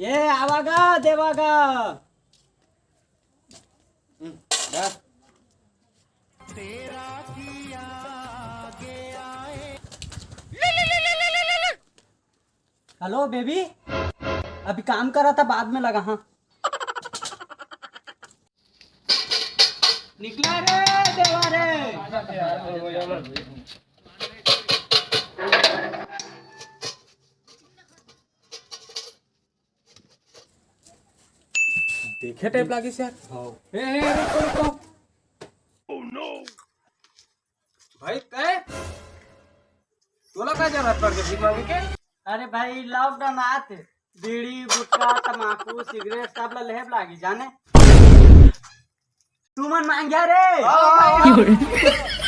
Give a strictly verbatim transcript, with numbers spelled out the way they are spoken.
ये आवा गा, देवा गा। हेलो बेबी, अभी काम करा था, बाद में लगा। हाँ, निकला रे देवा रे। देखे टाइप लागिस यार। हाँ। ए, ए, रुको, रुको। भाई, तय तोला का जरूरत पड़ गई भीख मांगे के? अरे भाई, लॉकडाउन आत बीड़ी, गुटखा, तमाकू, सिगरेट सब ला लेहे लागी जाने। तुमन मांग्या रे। हाँ।